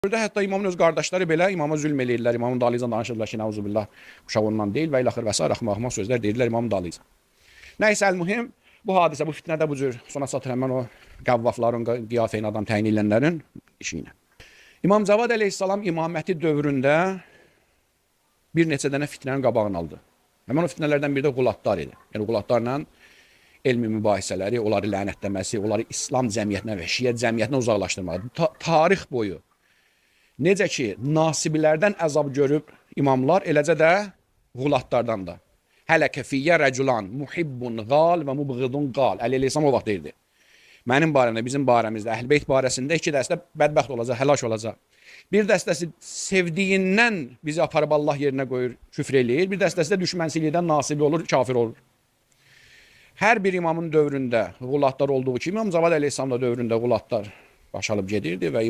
Dövrdə hətta imamın öz qardaşları belə imama zülm eləyirlər, imamın dalıyca danışırlar ki, nəuzubillah, uşaq ondan deyil və ilaxır və sair axmaq-axmaq sözlər deyirlər imamın dalıyca. Nəysə, əl-mühim, bu hadisə, bu fitnə də bu cür sona çatır həmən o qəvvafların, qiyafəyin adam təyin edilənlərin işi ilə. İmam Cavad əleyhissalam imaməti dövründə bir neçə dənə fitnənin qabağını aldı. Həmən o fitnələrdən biri də qulatlar idi. Yəni qulatlarla elmi mübahisələri, onları lənətləməsi, onları İslam cəmiyyətinə və şiə cəmiyyətinə uzaqlaşdırmağı. Tarix boyu necə ki nasibilərdən əzab görüb imamlar, eləcə də qulatlardan da. Hələkə fiyyə rəculan muhibbun qal və mubğidun qal. Əli əleyhissalam o vaxt deyirdi. Mənim barəmdə, bizim barəmizdə, Əhl-Beyt barəsində iki dəstə bədbəxt olacaq, həlak olacaq. Bir dəstəsi sevdiyindən bizi aparıb Allah yerinə qoyur, küfr eləyir. Bir dəstəsi də düşmənçilikdən nasibi olur, kafir olur. Hər bir imamın dövründə qulatlar olduğu kimi, İmam Cavad əleyhissalam da dövründə qulatlar baş alıb gedirdi və